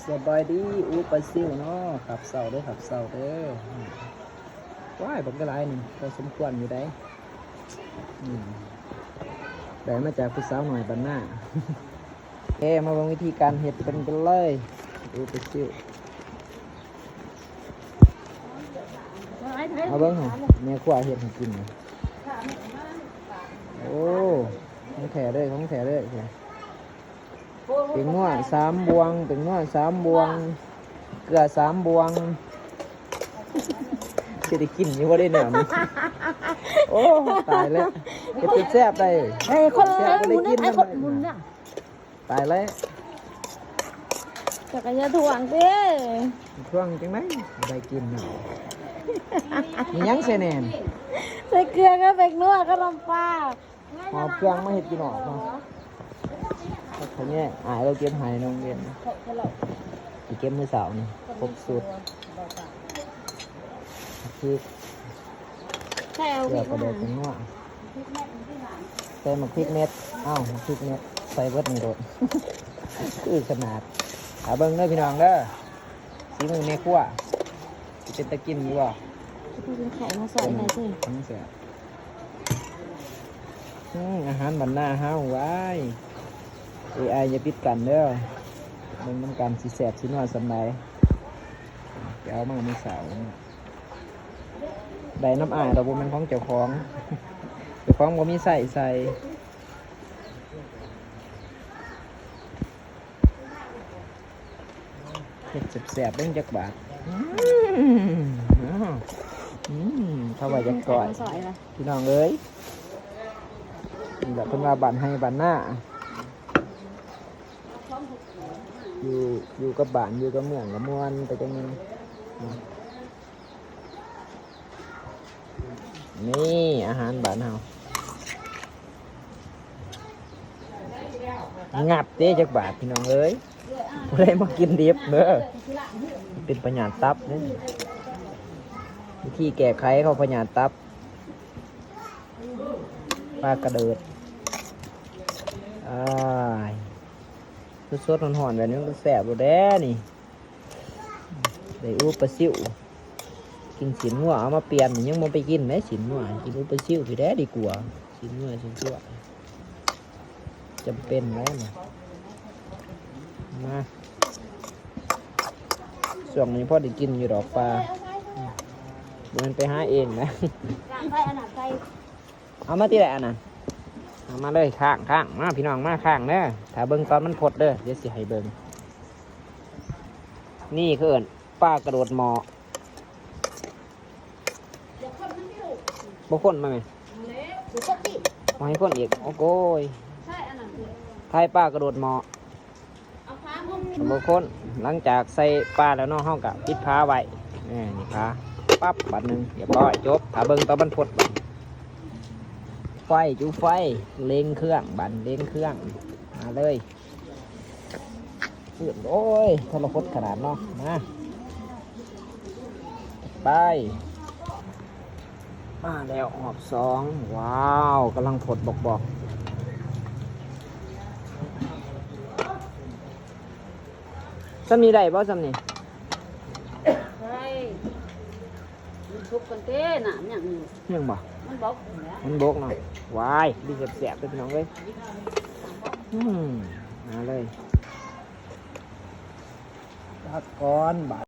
ສະບາຍດີ ອູປາຊິວເນາະ ຂັບເຊົ້າເດີ ຂັບເຊົ້າເດີ. ວ້າຍ ບັກຫຼາຍໜຶ່ງ ພໍສົມຄວນຢູ່ໃດ໋. ອືມ ໄດ້ມາຈາກຜູ້ສາວນ້ອຍບ້ານນາ. ໂອເຄ ມາເບິ່ງວິທີການເຮັດເພິ່ນກັນເລີຍ ອູປາຊິວ. ມາເບິ່ງຫັ້ນ ແມ່ຄົວເຮັດໃຫ້ກິນ. ໂອ້ ຂອງແທ້ເລີຍ ຂອງແທ້ເລີຍ. ແປ້ງນົວສາມບ່ວງ ແປ້ງນົວສາມບ່ວງ ເກືອສາມບ່ວງ. ຊິໄດ້ກິນຢູ່ບໍ່ເດແນວນີ້? ໂອ້ ຕາຍແລ້ວ ເຮັດແຊບໆໄດ໋. ເອີ ຄົນແຊບບໍ່ໄດ້ກິນນຳ. ຕາຍແລ້ວ ເຈົ້າກະຢ່າທວງເດ້. ທວງຈັ່ງໃດ ໄດ້ກິນເນາະ. ມີຫຍັງໃສ່ແດ່? ໃສ່ເກືອກັບແປ້ງນົວກັບນ້ຳປາ. ຫອບເຄື່ອງມາເຮັດຢູ່ນອກເນາະ. ເຂົາແຍກ ອ້າຍລາວເກັບໃຫ້ນ້ອງເດນ ໄປເກັບມື້ເຊົ້ານີ້ ຄົບຊຸດ. ພລິກ ໃສ່ເອົາພລິກ ເກືອ ປາແດກ ແປ້ງນົວ ໃສ່ໝາກພິກເມັດ. ເອົ້າ ໝາກພິກເມັດ ໃສ່ເບິດນີ້ໂລດ ຄືຂະໜາດ. ຖ້າເບິ່ງເດີພີ່ນ້ອງເດີ ສີມືແມ່ຄົວ ຊິເປັນຕາກິນຢູ່ບໍ່? ເອົາໄຂ່ມາໃສ່ໄດ້ເດີ ຂອງແຊບ. ອືມ ອາຫານບ້ານນາເຮົາ ວ້າຍ ເອໄອ ຢ່າປິດກັ້ນເດີ ເບິ່ງນຳກັນ ຊິແຊບຊິນົວສ່ຳໃດ. ໄປເອົາມາມື້ເຊົ້າ ໄດ້ນຳອ້າຍດອກ ບໍ່ແມ່ນຂອງເຈົ້າຂອງ ເຈົ້າຂອງບໍ່ມີໃຊ້ໃສ່. ເຮັດແຊບໆເບິ່ງຈັກບາດ. ອືມ ອືມ ເຂົາວ່າຢາກກ້ອຍ ພີ່ນ້ອງເອີຍ. ນີ້ແຫຼະເພິ່ນວ່າບ້ານໄຮ່ບ້ານນາ ຢູ່ ຢູ່ກັບບ້ານ ຢູ່ກັບເມືອງກະມ່ວນໄປຈັ່ງໜຶ່ງ. ນີ້ອາຫານບ້ານເຮົາ ງັບເດ້ຈັກບາດ ພີ່ນ້ອງເອີຍ. ຜູ້ໃດມັກກິນດິບເດີ ເປັນພະຍາດຕັບເດ້. ວິທີແກ້ໄຂເຂົາພະຍາດຕັບ ປາກະເດີດ. ອ້າຍ ສົດໆຮ້ອນໆແບບນີ້ມັນກະແຊບໂລດແດ່ນີ້. ໄດ້ອູປາຊິວ ກິນຊີ້ນງົວ ເອົາມາປ່ຽນ ຍັງບໍ່ໄປກິນເດ້ຊີ້ນງົວ ກິນອູປາຊິວພີ້ແດ່ດີກວ່າ ຊີ້ນງົວຊີ້ນຄວາຍ ຈຳເປັນແລ້ວນີ້. ມາ ຊ່ວງນີ້ພໍໄດ້ກິນຢູ່ດອກປາ ບໍ່ແມ່ນໄປຫາເອງນະ. ເອົາມາຕິແຫຼະອັນນັ້ນ ເອົາມາເລີຍ ຂ້າງໆ ມາພີ່ນ້ອງ ມາຂ້າງເດີ. ຖ້າເບິ່ງຕອນມັນຟົດເດີ ດຽວຊິໃຫ້ເບິ່ງ. ນີ້ເຂົາເອີ້ນປາກະໂດດໝໍ້. ບໍ່ຄົນມາແມ່ ບໍ່ໃຫ້ຄົນອີກ. ໂອ້ໂກຍ ໄທປາກະໂດດໝໍ້. ບໍ່ຄົນ ຫຼັງຈາກໃສ່ປາແລ້ວເນາະ ເຮົາກະປິດຝາໄວ້. ນີ້ ນີ້ຝາ ປັບ ບາດໜຶ່ງ ຮຽບຮ້ອຍ ຈົບ. ຖ້າເບິ່ງຕອນມັນຟົດ ໄຟ ຈູ່ໄຟ ເລັ່ງເຄື່ອງ ບາດເລັ່ງເຄື່ອງ ມາເລີຍ. ໂອ້ຍ ທໍລະຫົດຂະໜາດເນາະ. ມາ ໄປ ມາແລ້ວຮອບສອງ. ວ້າວ ກຳລັງຟົດບອກໆ. ສ່ຳນີ້ໄດ້ບໍ່ ສ່ຳນີ້? ໄດ້ ມັນສຸກກ່ອນເດ້ ນ້ຳຍັງຢູ່ ຍັງບໍ່? ມັນບົກ ມັນບົກເນາະ. ວ້າຍ ດີແຊບໆເດີພີ່ນ້ອງເອີຍ. ອືມ ມາເລີຍ ພັກກ່ອນບາດ.